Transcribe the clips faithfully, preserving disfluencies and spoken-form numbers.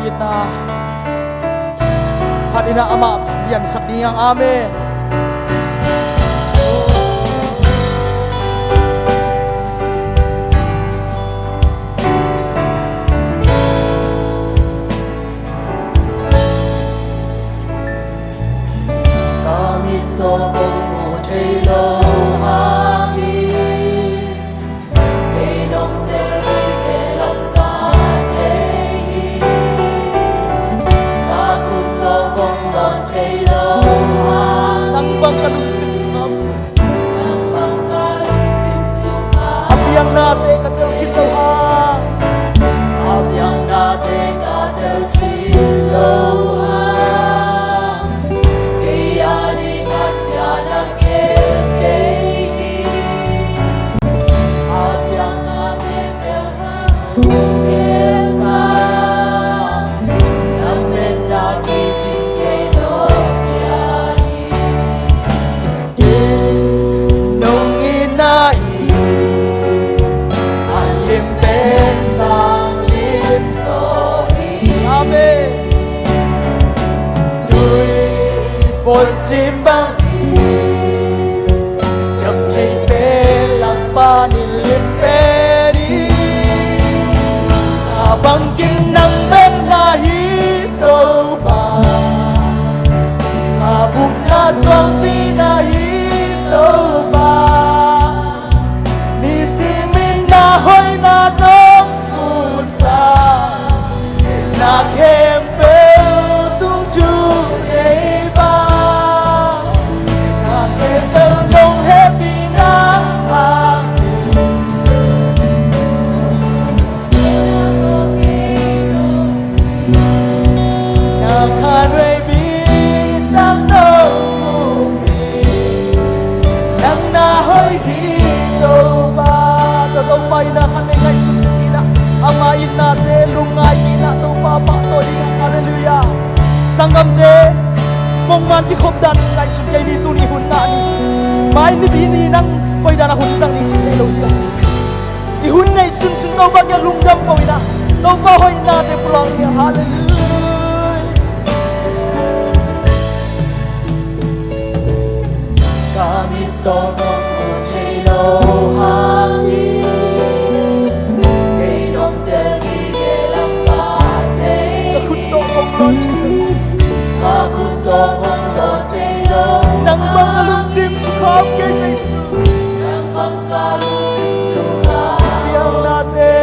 Itna phat in ah amah piansak ding hi hang. Amen. Ka mit tawh kong mu thei lo hang hi. Kei nong tel hi, kei lam ka thei hi. Ka khut tawh kong lawn thei lo hang hi. Nang bang ka lungsim sung ah. Nang bang ka lungsim sung ah. A piang nate ka tel khin lo hang. A piang nate ka tel khin lo hang. Kei a ding a siatna kem kei hi. A piang nate tel khin lo hang. Lametna kicing kei nong pia hi. Nong itna in a lim pen sang lim zaw hi. Amen. Tuiphone cim bang hi. Ciam thei pen lam pan in lim pen hi. A bangkim nang bek na hi Topa. A bukna suangpi na hi Topa. Nisimin na hoihna nong musak. Na khempeuh tung tu nei ba. Na khempeuh nong hehpihna a Na khanvei bintang nong muh hi. Nang na hoih hi Topa. Tua Topa itna khatvei ngaihsun in ah, ama itnate lungngai in ah Topa pahtawi in ah. Halleluiah. Sanggamte, pongman kikhop dan ngaihsun kei ni. Tuni hun ngah ni. Mai Nipi ni nang koi dan a hun zang ni ci thei lo hi. I hun neih sunsun Topa kiang lungdam ko in ah, Topa hoihnate pulak ni. Halleluiah. Ka mit tawh kong mu thei lo hang hi. Kei nong tel hi, kei lam ka thei hi. Ka khut tawh kong lawn thei lo. Nang bang ka lungsim sukha kei Jesu. Nang bang ka lungsim sukha. A piang nate.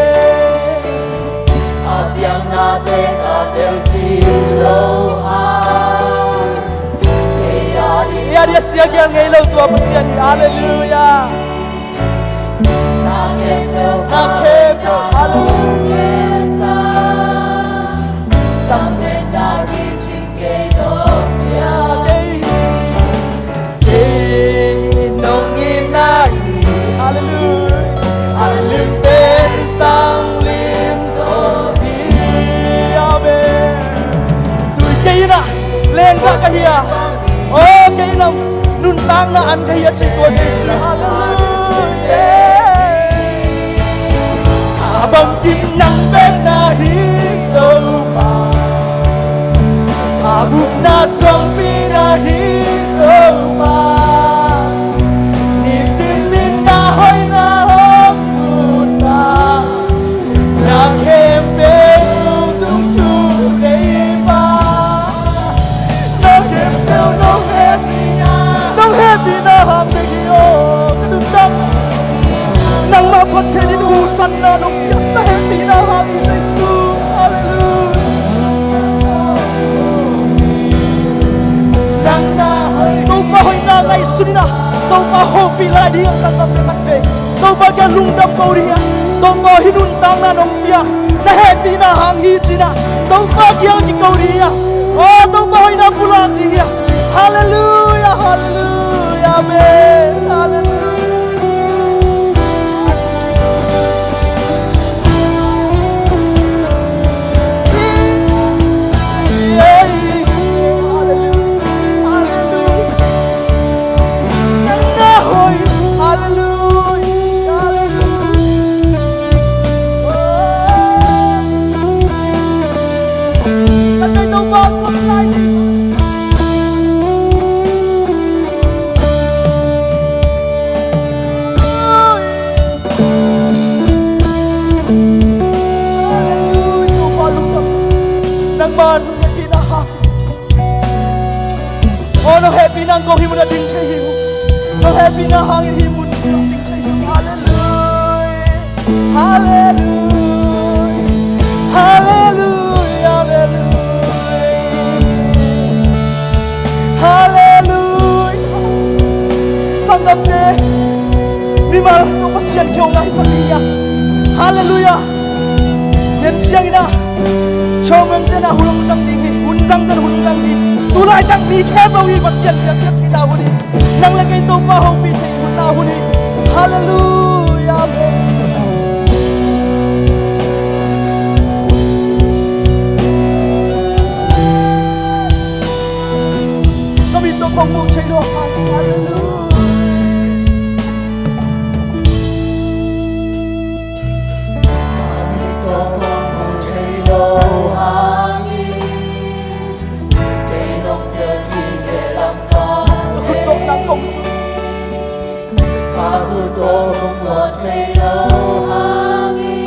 A piang nate ka tel khin lo hang. Kei a ding a sia gial ngei lo tua Pasian hi. Halleluiah. Na khempeuh, na khempeuh. Halleluiah. Lametna kicing kei nong pia hi. Kei nong itna hi. Halleluiah. A lim pen sang lim zaw hi. Amen. Tui kei in ah lenggah ka hi a, aw kei in ah nuntakna an ka hi a ci tua Jesu. Halleluiah. A bangkim nang bek na hi Topa. A bukna suangpi na hi Topa. Nisimin na hoihna hong musak. Na khempeuh tung tu nei ba. Na khempeuh nong hehpihna, nong hehpihna hang bek hi aw. Ka nuntak nangmah phat theih ding husanna nong piak na hehpihna hang hi Jesu. Halleluiah. Nang na hoih. Topa hoihna ngaihsun in ah Topa hopih lai ding a sanggamte khatvei Topa kiang lungdam ko ding hi a. Topa hih nuntakna nong pia na hehpihna hang hi ci in ah Topa kiang kiko ding hi a. Aw Topa hoihna pulak ding hi a. Halleluiah, halleluiah, amen. Halleluiah. Nangman nong hehpihna hang, aw, nong hehpihna hang kong hih mun ah ding thei hi uh. Nong hehpihna hangin hih mun ah ding thei hi uh. Halleluia. Halleluia. Halleluia. Halleluia. Halleluia. Sanggamte, mimal tawh Pasian kiho ngah hi sak ding hi a. Halleluia. Ken ciangin ah showroom te na hun hong zang ding hi. Hun zang ten hun zang ding. Tu laitak mi khempeuh hi Pasian piak piak theihna hun hi. Nang le kei Topa hopih theih hun na hun hi. Halleluia. Amen. Ka mit tawh kong muh thei lo hang. Halleluia. Ka mit tawh kong muh thei lo hangin, kei nong piak hi kei lam ka, ka khut tawh nang kong, ka khut tawh kong luah thei lo hangin,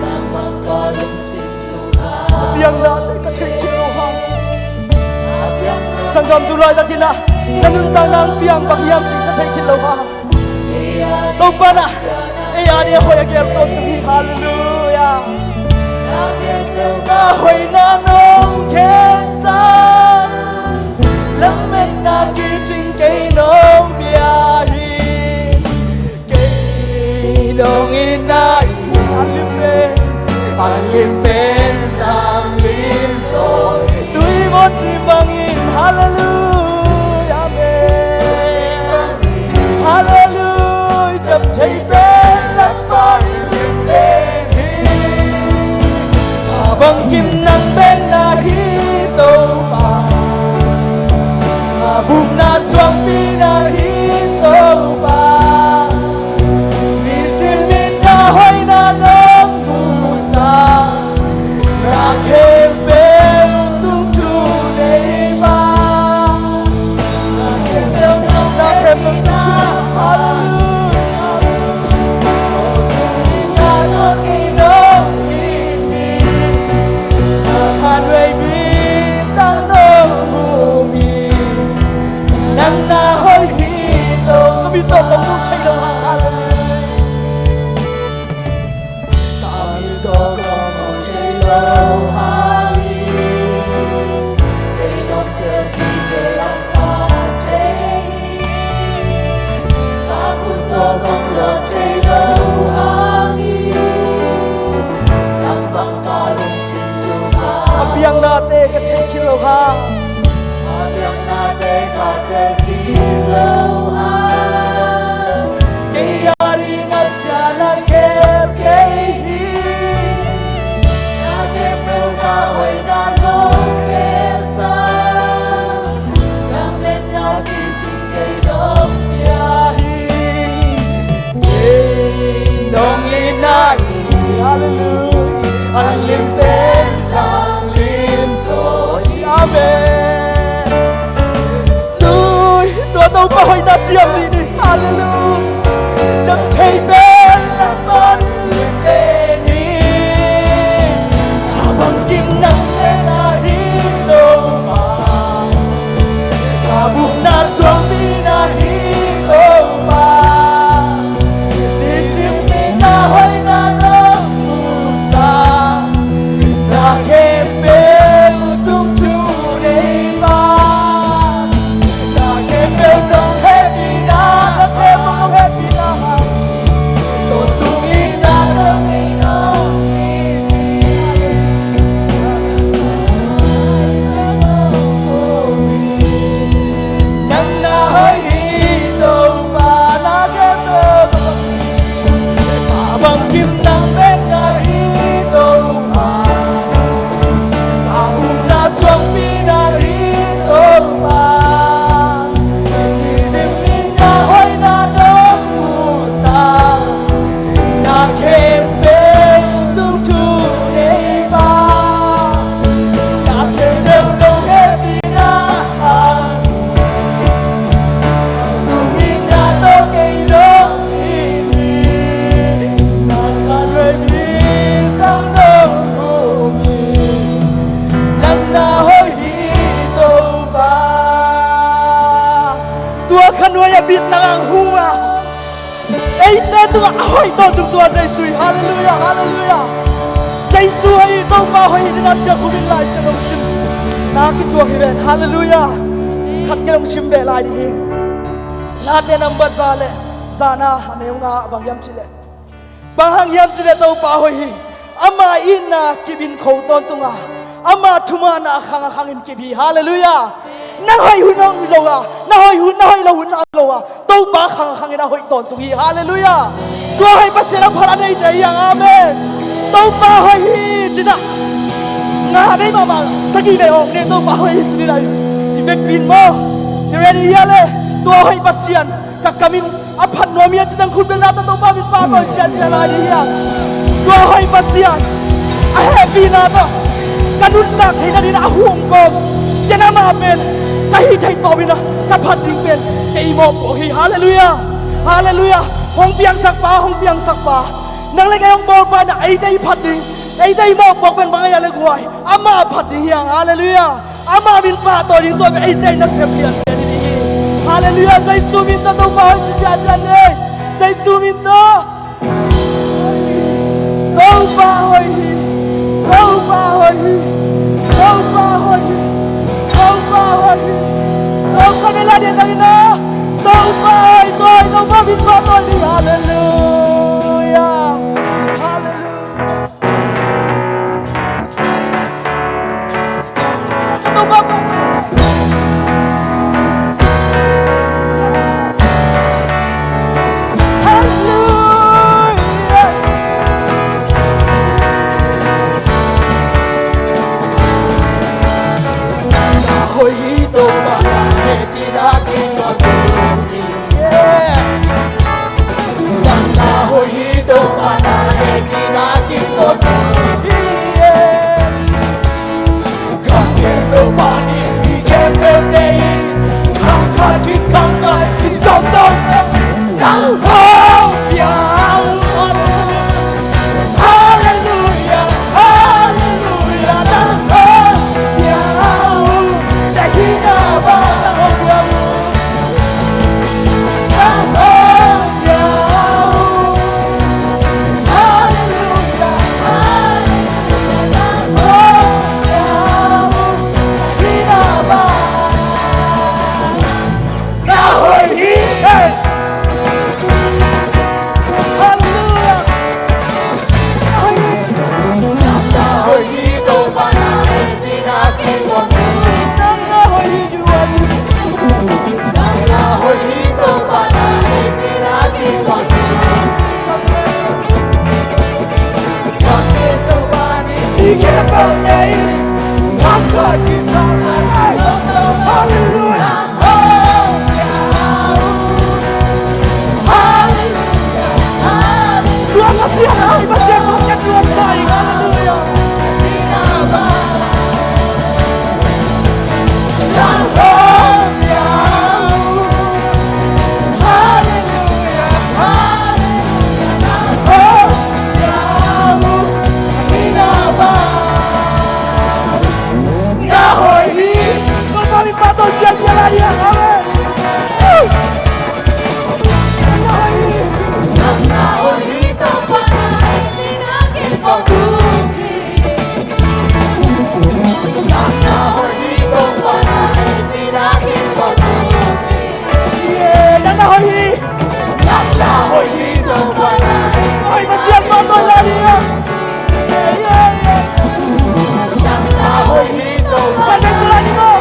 nang bang ka lungsim sungah, a piang nate ka thei khin lo hang. Sanggam, tu laitakin ah na nuntakna hong piang bang hiam cih na thei khin lo hang. Topa in ah ei a ding a hoih a geel tawntung hi. Halleluia. Na hoihna nong khensa, lametna kicing kei nong pia hi. Kei dong itna in a lim pen, a lim pen sang lim zaw hi. Tui mawh cih bangin, halleluia, amen. Halleluia, ciam thei pen Lalpa in lim pen hi. A bangkim nang bek na hi Topa, a bukna suangpi na hi Topa. Nisim in na hoihna nong musak, na khempeuh tungthu nei pa. Na khempeuh tungthu, halleluia. Na tawh kei nong it hi, na khanvei bintang nong hum hi. Nang na hoih hi Topa. Ka mit tawh kong muh thei lo hang, halleluia. Ka mit tawh kong muh thei lo hangin, kei nong piak hi kei lam ka thei hi. Ka khut tawh kong luah thei lo hangin, nang bang ka lungsim sungah, a piang nate ka thei khin lo hang. A piang nate ka thei khin lo hang. Kei a ding a sia na khel kei hi. Na khempeuh ka hoihna nong khensa, lametna kicing kei nong pia hi. Kei dong itna in, halleluia, a lim pen sang lim zaw hi. Amen. Tui, tua Topa hoihna ciam dih ni. Halleluia. Ciam thei pen Lalpa in lim pen hi. A bangkim nang bek na hi Topa, a bukna suangpi na hi Topa. Nisim in na hoihna nong musak, na khempeuh tungthu nei pa. Na khempeuh nong hehpihna, na khempeuh nong hehpihna, tawntung in na tawh kei nong it hi. Tua a hoih tawntung tua Jesu hi. Halleluiah, halleluiah. Jesu hoih hi, Topa hoih hi, nina sia khum in Lai Siangtho sim. Na kituak hi ven. Halleluiah. Khat ke dong sim ve lai ding hi. Late nambat za le zana a neu nga bang hiam cih leh, bang hang hiam cih leh Topa hoih hi. Ama itna kip in kho tawntung a, ama thumanna a khang a khang in kip hi. Halleluiah. Nang hoih hun hang hi lo a, na hoih hun, na hoih lo hun hang lo a, Topa khang a khang in a hoih tawntung hi. Halleluiah. Tua hoih Pasian a phat a neite hi hang. Amen. Topa hoih hi ci-in ah, nga vei mahmah, sagih vei awk ne, Topa hoih hi ci-in ah i vekpi in maw. I ready hia le? Tua hoih Pasian ka kam in a phat nuam hi a ci-in ah khut beng na tawh Topa min pahtawi ziahziah lai ding hi hang. Tua hoih Pasian a hehpihna tawh ka nuntak theihna ding a hong kawm, ken amah pen ka hih theih tawpin ah ka phat ding pen kei mawhpuak hi. Halleluiah. Halleluiah. Hong piangsak pa, hong piangsak pa, nang le kei hong bawl pa in ah eite i phat ding, eite i mawhpuak pen bang hiam cih leh guai, amah a phat ding hi hang. Halleluiah. Ama min pahtawi ding tua pen eite in nasep lianlian i hi hi. Halleluiah. Jesu min tawh Topa hoih ci ziahziah ni. Jesu min tawh. Topa hoih hi. Topa hoih hi. Topa hoih hi. Topa hoih hi. Topa hoih hi. Topa min pahtawi ding. Halleluiah. Halleluiah. Halleluiah. Halleluiah. Halleluiah. Halleluiah. Halleluiah. Na hoih hi. Topa min pahtawi ziahziah lai ding. Amen. Na hoih hi. Na hoih hi, Topa na hehpihna kituak hi. Na hoih hi, Topa na hehpihna kituak hi. Yeah, na hoih hi. Na hoih hi, Topa na hehpihna kituak hi. Hoih Pasian pahtawi lai ding. Yeah, yeah, yeah. Nang na hoih hi Topa. Pahtawi lai ding maw.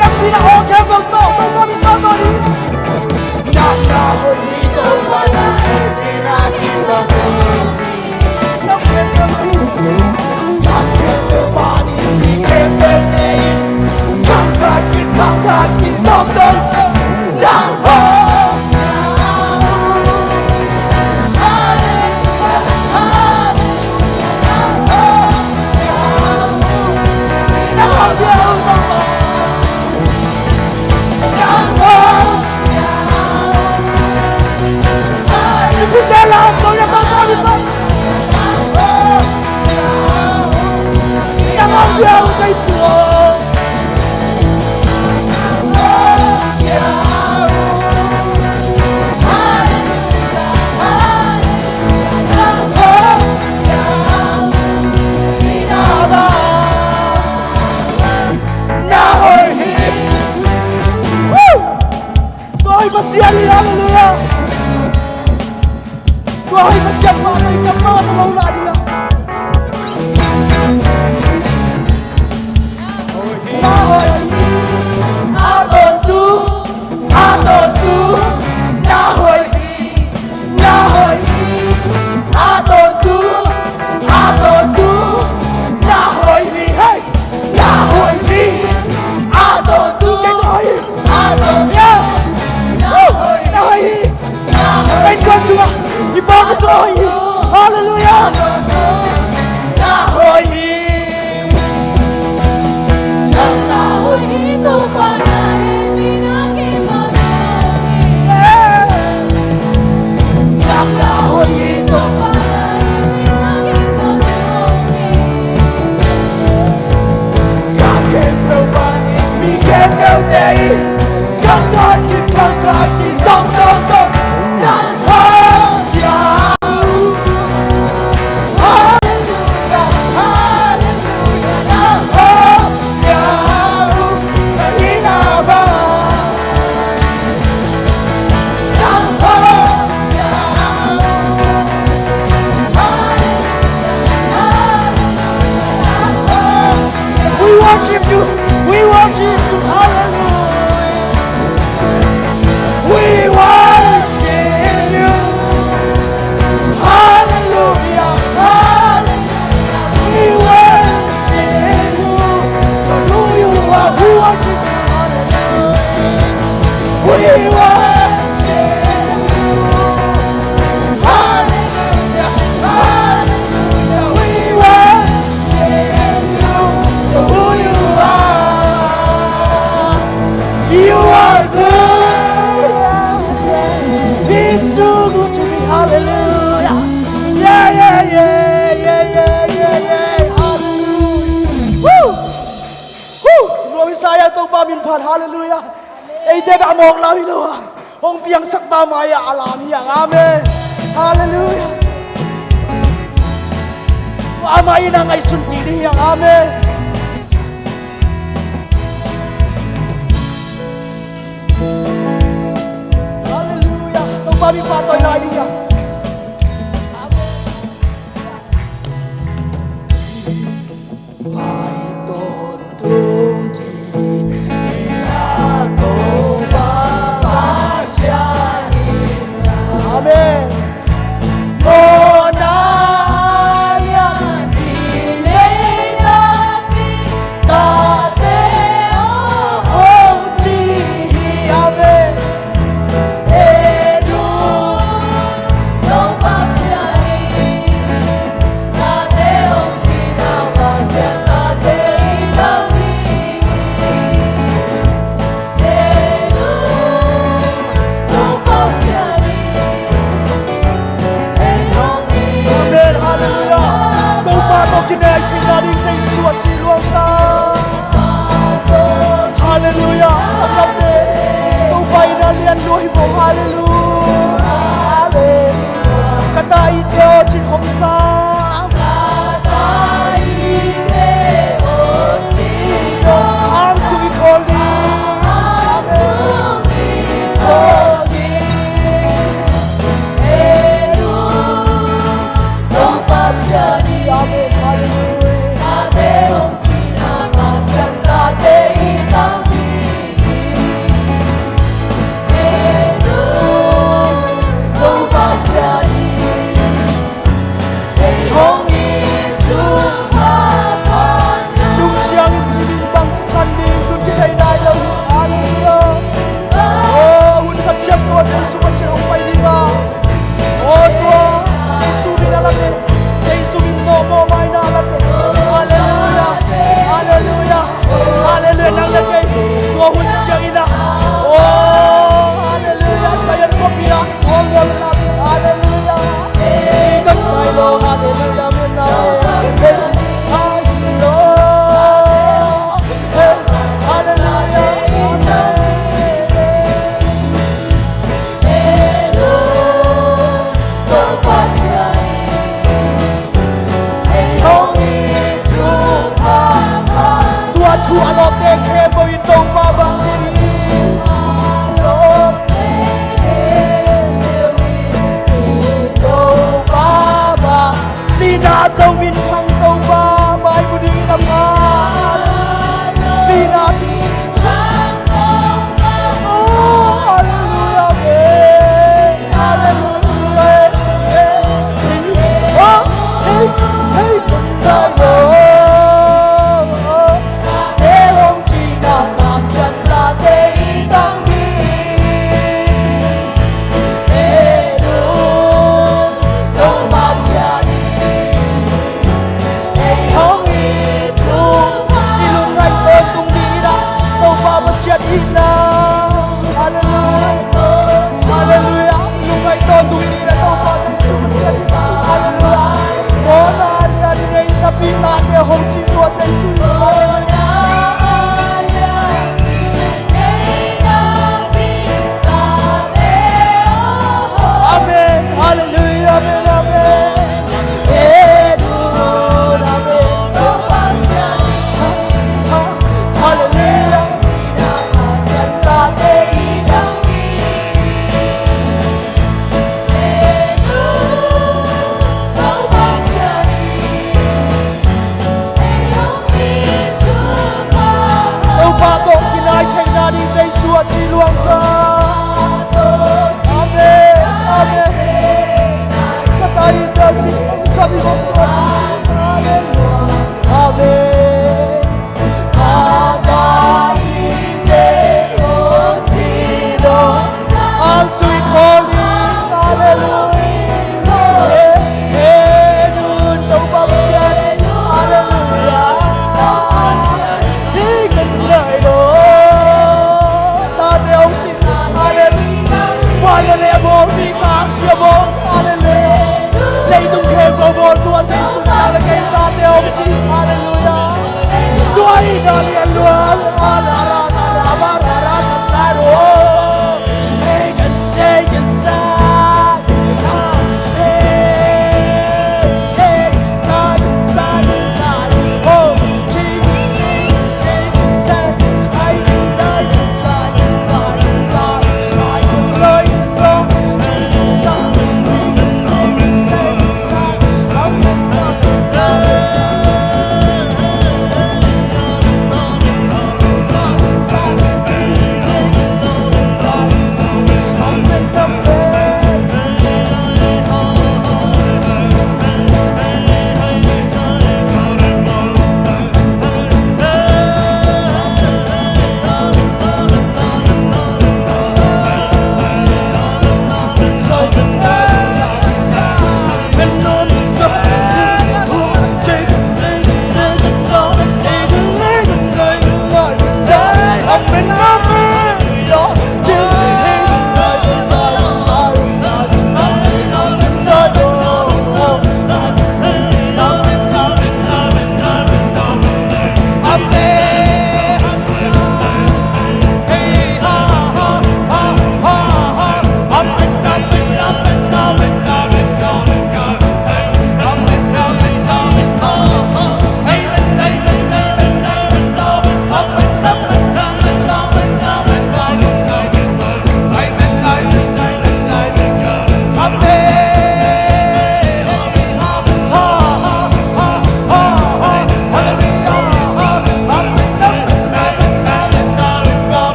Nang sila all campus tawh Topa min pahtawi ding. Nang na hoih hi Topa na hehpihna kituak hi. Pasian hi, halleluiah. Tua hoih Pasian mah tawh i kam mah tawh lo lai ding a. Na hoih hi, a tawntung, a tawntung, na hoih hi, na hoih hi, a tawntung, a tawntung, na hoih hi, hey, na hoih hi, a tawntung, a tawntung, na hoih hi. Hallelujah. We worship you. We worship you. Hallelujah. We worship you. Hallelujah. Hallelujah. We worship you for who you are. We worship you. Hallelujah. We worship you. Hallelujah. Hallelujah. We worship you for who you are. You are good. He's so good to me. Hallelujah. Yeah, yeah, yeah. Hallelujah. Woo! Woo! Glorify Topa min phat. Hallelujah. Eite dah mawk lam hi lo a, hong piangsak pa mai-ah a lam hi hang. Amen. Hallelujah. Amah in a ngaihsun kik ding hi hang. Amen. Hallelujah. Topa min phat tawh i lai ding hi hang. Amen. Vai tawntung ding hi a, Topa Pasian in a. Amen. Mawhna lian i nei nakpi, tate aw, hong ci hi. Amen. Edu. Jesu. Amen. Halleluijah. Amen. Amen. Halleluijah. Topa tawh kinai theihna ding Jesu a si luangsa. Amen. Amen. Ka tai ta ci sa bi ko. Amen. Amen. Ang sui khawlin, halleluijah. He, he, nun, Topa Pasian, halleluijah. Hi kan ngai lo. Tate hong ci, halleluijah. Vanleng a bawl, mi kang sia bawl, halleluijah. Leitung khempeuh bawl tua Jesu na le kei tate hong ci, halleluijah. Tua hi na lian lua, halleluijah.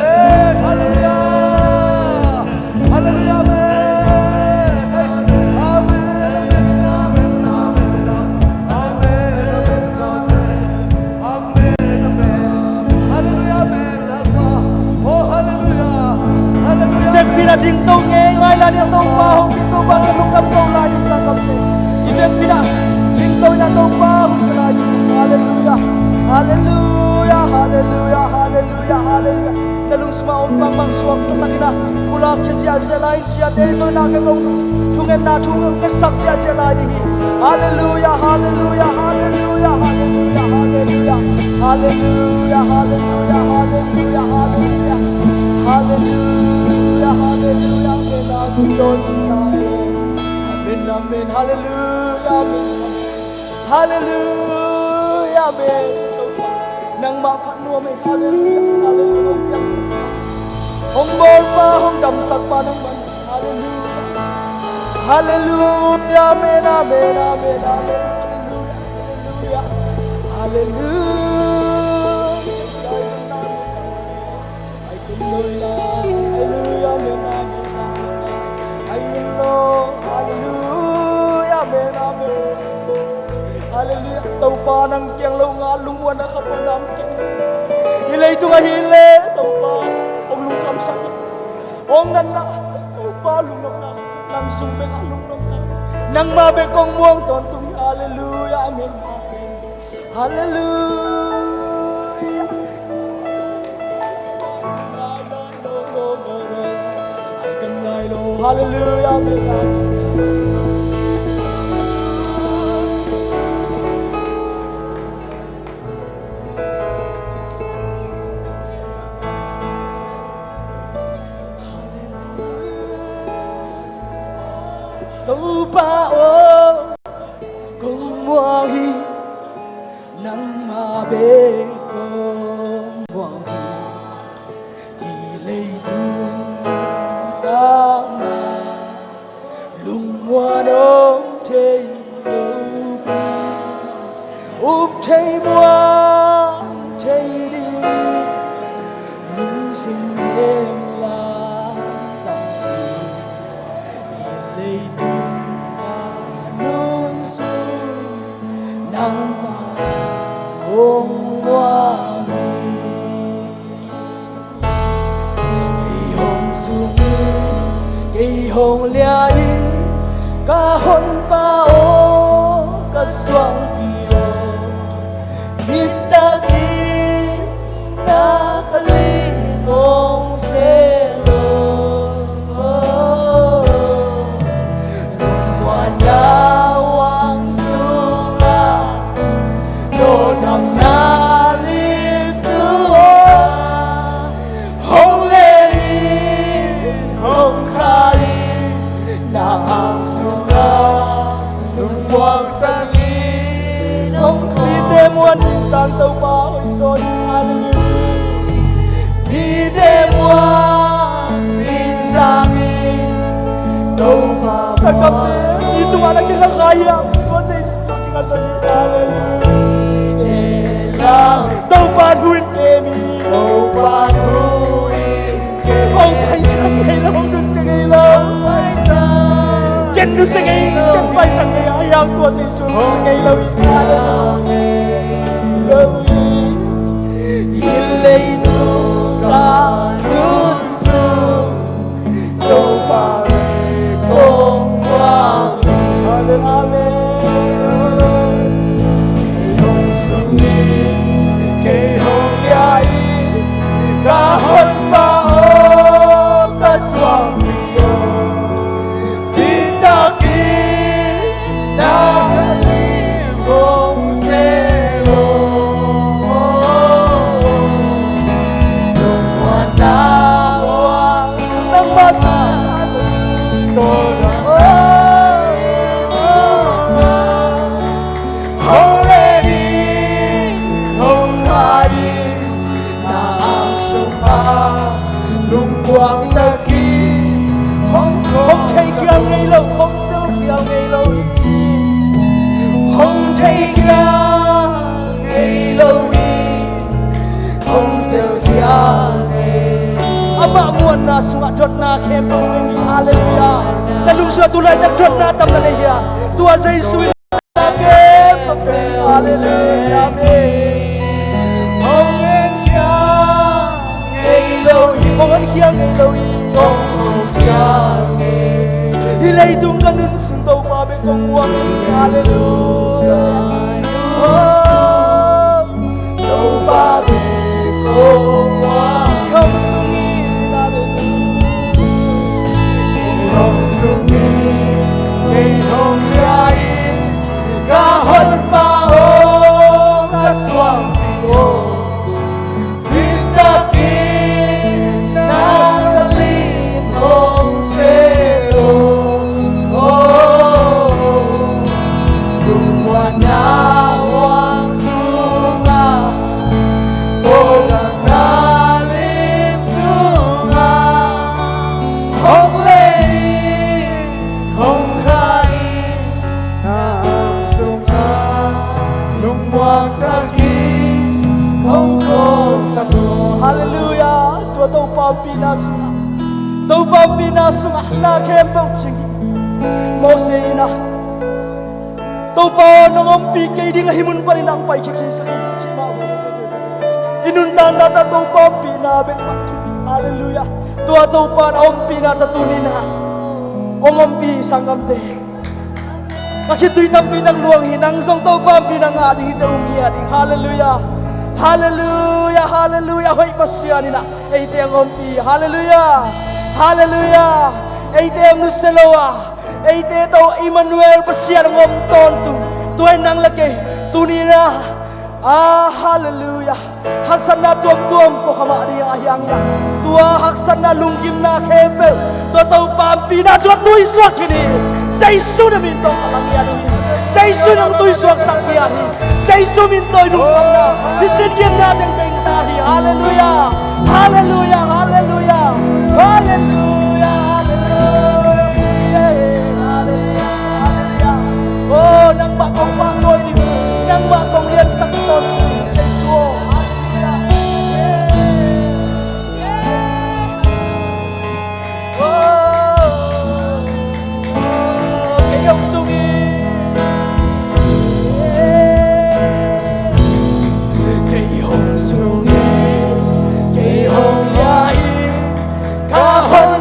Hey, halleluia. Halleluia, amen. Amen, amen, amen, amen, amen. Amen, amen, amen. Amen, amen. Halleluia, amen. Oh, halleluia. Halleluia. I vekpi in ah dingto ngeingai lai ding, Topa hong pia, Topa ka lungdam ko lai ding, sanggamte. I vekpi in ah dingto in ah Topa hong pia lai ding. Halleluia. Halleluia, halleluia, halleluia, halleluia. Na lungsim ah om bangbang suak taktak in ah pulak khia ziahziah lai in, siate zong in ah ka kong thungetna thu hong ngetsak ziahziah lai ding hi. Halleluia, halleluia, halleluia, halleluia, halleluia. Halleluia, halleluia, halleluia, halleluia. Halleluia, halleluia, amen, amen, Lord Jesus. Amen, amen, halleluia, amen. Halleluia, amen. Topa, nangmah phat nuam hi, halleluia, halleluia, hong piangsak pa, hong bawl pa, hong damsak pa nangmah hi, halleluia. Halleluia, amen, amen, amen, amen, halleluia, halleluia. Halleluia, amen, amen, amen. Halleluia, amen, amen. Halleluia. Topa nang kiang lo ngah lungmuanna khat peuh nam kei. Hih leitung ah hi leh Topa hong lungkhamsak, hong natna, Topa lungnopna khat, nang sung bek ah lungnopna, nangmah bek kong muang tawntung hi. Halleluia, amen, amen. Halleluia. Ai kan ngai lo. Halleluia, amen. Topa aw, kong muang hi, nangmah bek kong muang hi. Hih leitung tawh lungmuan om thei lo, up thei muang thei ding lungsim hemlang tam sih. Hih leitung ka nunzui nangmah kong muang hi. Kei hong sung, kei hong lia Ka honpa aw, ka suangpi aw, nitak in na ka lim hong sem aw. Lungmuanna huang sungah, tawldamna lim sungah, hong len in, hong kha in, na ang sungah lungmuang takin hong kha. Mite muan ding sang Topa hoih zaw in. Halleluiah. Mite muan ding sangin Topa. Sanggamte, mi tungah na kingakha hiam? Tua Jesu tawh kingakha zaw ni. Halleluiah. Topa thu in kem in. Topa thu in kem in. Hong paisan ngei lo, hong nusia ngei lo. Hong paisan. Ken nusia ngei, ken paisan ngei, a hiang tua Jesu nusia ngei lo i sa lo. Lo i. Hih leitung ka nunzung Topa bek kong muang. Amen, amen. Kei hong sung in, kei hong bia in, ka honpa aw, ka suangpi aw, nitak in na ka lim hong sem aw. Lungmuanna huang sungah, nangmah sungah, tawldamna lim sungah, hong len in, hong kha in, na ang sungah lungmuang takin hong, hong theikhial ngei lo, hong telkhial ngei lo hi. Hong theikhial ngei lo hi. Hong telkhial ngei. Amah muanna sungah dotna khempeuh ngei hi. Halleluiah. Na lungsim ah tu laitak dotna tam na nei hiam? Tua Jesu in na khempeuh ngei. Halleluiah. Amen. Hong enkhia ngei lo hi. Hong enkhia ngei lo hi. Hong enkhia ngei. Hih leitung ka nunzung Topa bek kong muang hi. Halleluiah. Oh, Topa bek kong muang. Kei hong sung in. Halleluiah. Kei hong sung in. Kei hong bia in. Ka honpa aw, ka suangpi aw, nitak in na ka lim hong sem aw. Lungmuanna huang sungah, tawldamna lim sungah, hong len in, hong kha in, na ang sungah lungmuang takin hong khawlsak aw. Halleluiah. Tua Topa ompihna sungah, Topa ompihna sungah na khempeuh cing hi. Moses in ah, Topa aw, nong ompih kei ding a hih mun panin nang paikhia kei sak in, ci mah bang. I nuntakna tawh Topa ompihna bek mah thupi. Halleluiah. Tua Topa na ompihna tawh tuni-in ah hong ompih hi, sanggamte. Ka khitui tampi tak luang hi, nang zong Topa ompihna ngah ding hi, te um ngiat ding. Halleluiah. Halleluiah. Halleluiah. Hoih Pasian in ah eite hong ompih hi. Halleluiah. Halleluiah. Eite hong nusia lo a, eite tawh Emmanuel Pasian hong om tawntung, tua in nang le kei tuni-in ah, ah, halleluiah, haksatna tuamtuam pua kha mah ding a, ahi hangin ah tua haksatna, lunggimna khempeuh tua Topa ompihna sungah tuisuak khin hi. Jesu na min tawh ka la ngiat uh hi. Jesu in hong tuisuaksak ngiat hi. Jesu min tawh i lungkhamna, i sin gimna teng teng ta hi. Halleluiah. Halleluiah. Halleluiah. Halleluiah. Halleluiah. Halleluiah. Halleluiah. Oh, nangmah kong pahtawi ding, nangmah kong liansak tawntung ding, Jesu aw. Halleluiah. Oh, kei hong sung in, kei hong sung in, kei hong bia in, ka hon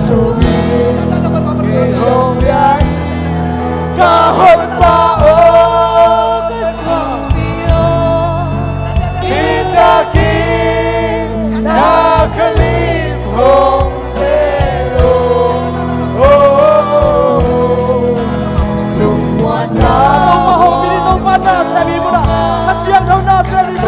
Hong pahawm ni Topa na sem hi munah Kha Siangtho na sem hi.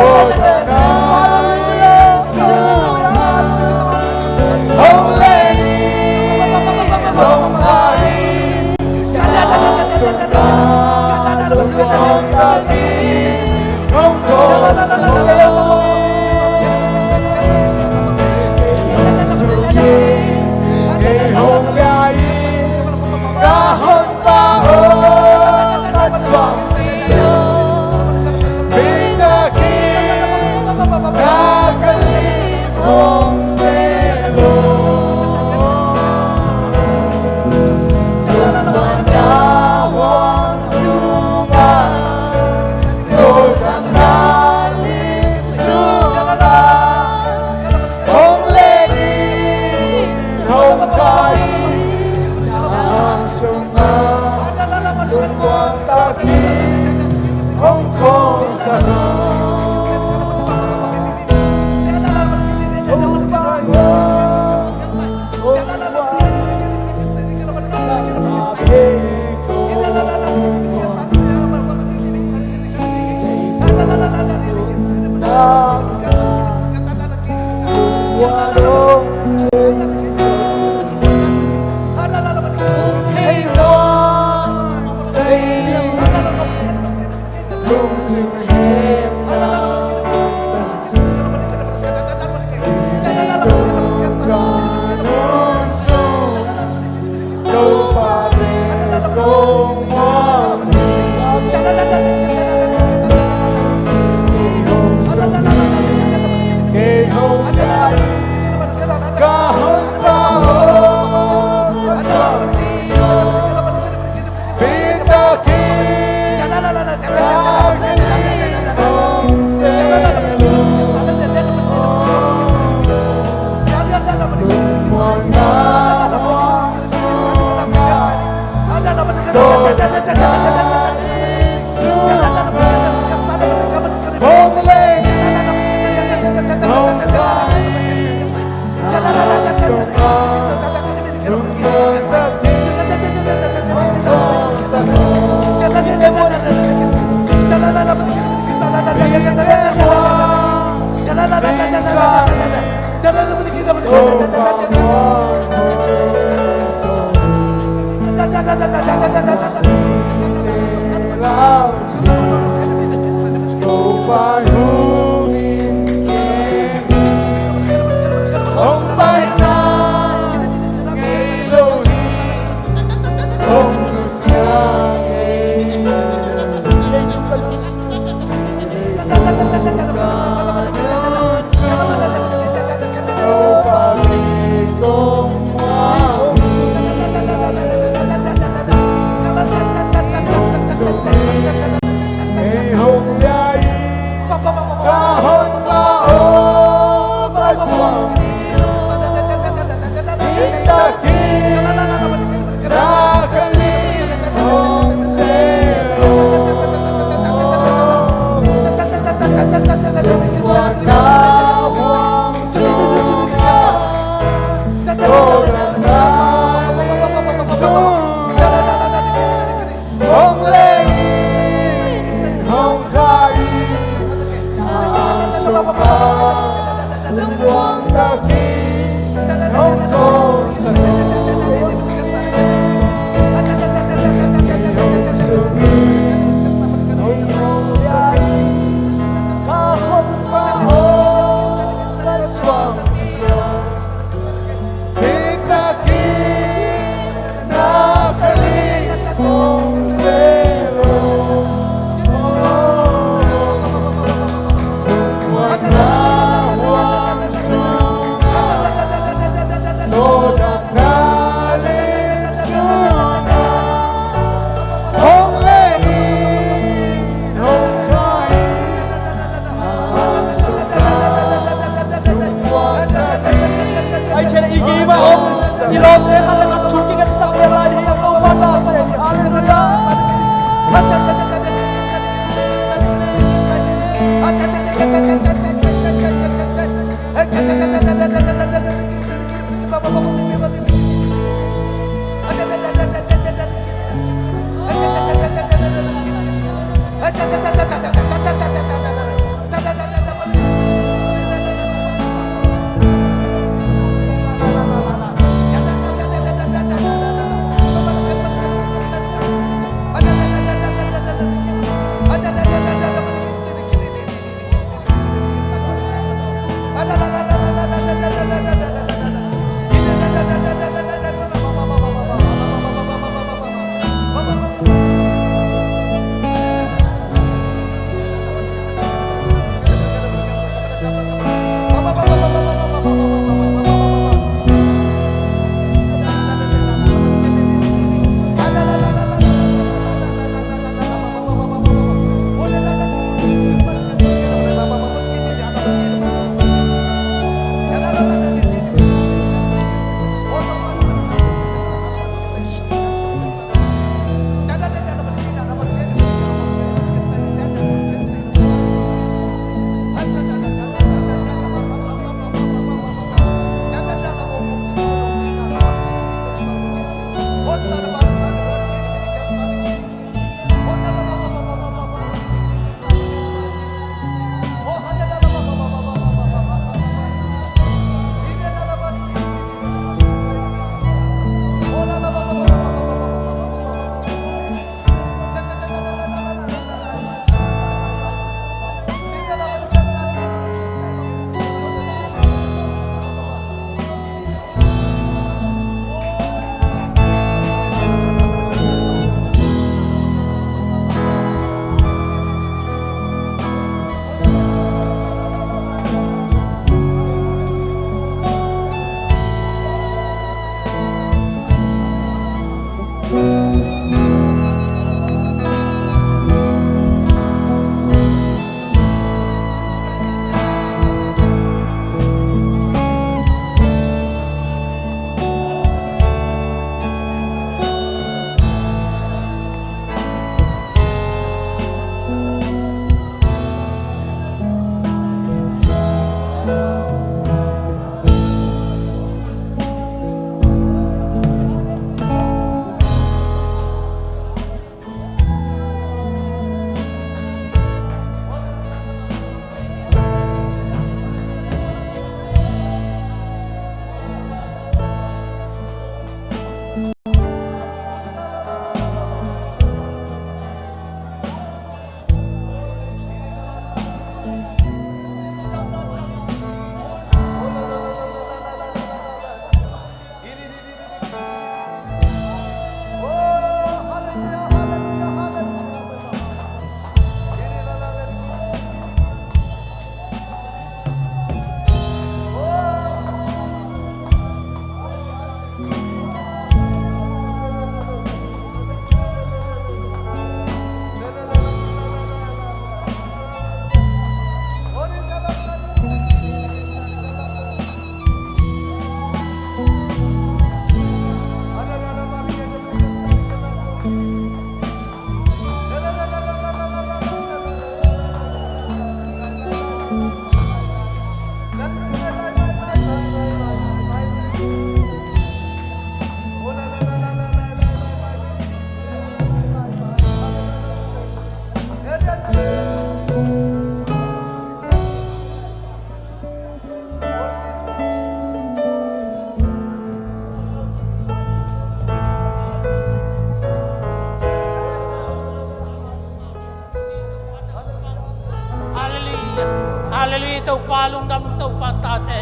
Hallelujah. Topa lungdam in Topa tate.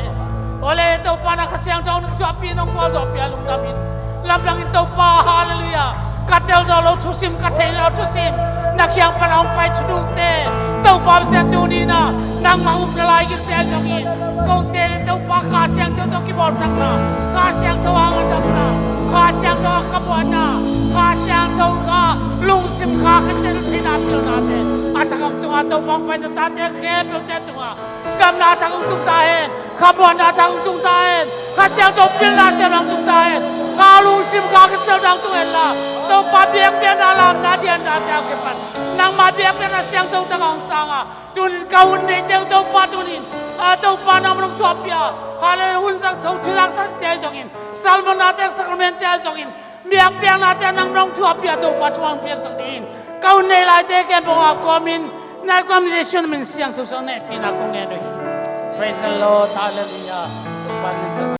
Ole Topa na Kha Siangtho na thuahpi nong gualzawhpi a lungdam in. Lamdang in Topa, halleluiah. Ka tel zawh lo thusim, ka thei lo thusim, na kiang pan a hong pai thudukte, Topa Pasian tuni-in ah nangmah upna lai gilte zongin, kote le Topa Kha Siangtho tawh kibawlthakna, Kha Siangtho a ngatdamna, Kha Siangtho a khabuanna, Kha Siangtho a lungsim kha khatte theihna pilnate a thak hong tunga Topa hong pai na tate khempeuhte tungah damna thak hong tung ta hen, khabuanna thak hong tung ta hen, Kha Siangtho pilna siam hong tung ta hen. Kha lungsim kha khatte hong tung hen la, Topa biakpiakna lamna dianna te a kipan nangma biakpiakna siangtho tak hong sang a, tun ka hun neite uh Topa tuni-in, a Topa nangmah nong thuahpi a, halleluiah, hun zak tho thu zaksak te zongin, sermon-ate, sacrament-te zongin, biakpiaknate nangmah nong thuahpi a Topa thu hong piaksak dingin ka hun nei laite khempeuh a kawmin, nai kawm Jesuh min siangtho sang nehpihna kong ngen uh hi. Praise the Lord, halleluiah. Topa min